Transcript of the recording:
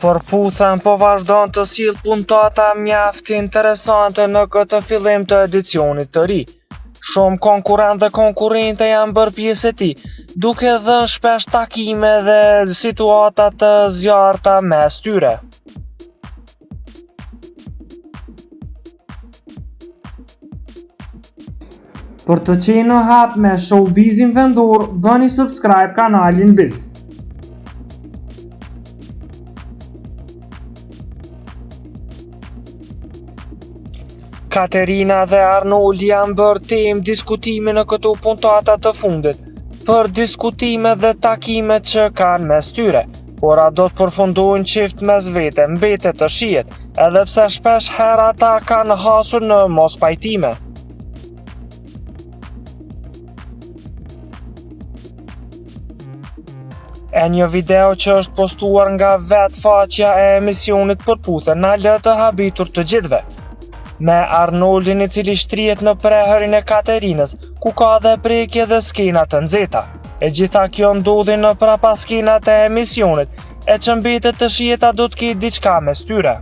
Përputhen po vazhdon të sjellë puntata mjaft interesante në këtë fillim të edicionit të ri. Shumë konkurrentë dhe konkurrente janë bërë pjesë e tij, duke dhënë shpesh takime dhe situata të zjarrta mes tyre. Për të qenë në hap me showbizin vendor, bëni subscribe kanalin Biz. Katerina dhe Arnoldi janë bërë temë diskutimi në këto puntata të fundit, për diskutimet dhe takimet që kanë mes tyre. Por a do të përfundojnë çift mes vete, mbetet të shihet, edhe pse shpesh herë ata kanë hasur në mospajtime. E një video që është postuar nga vetë faqja e emisionit Përputhen na lë të habitur të gjithëve. Me Arnoldin i cili shtrihet në prehërin e Katerinës, ku ka dhe prekje dhe skena të nxehta. E gjitha kjo ndodhi në prapaskenat e emisionit, e që mbetet të shihet a do të ketë diçka mes tyre.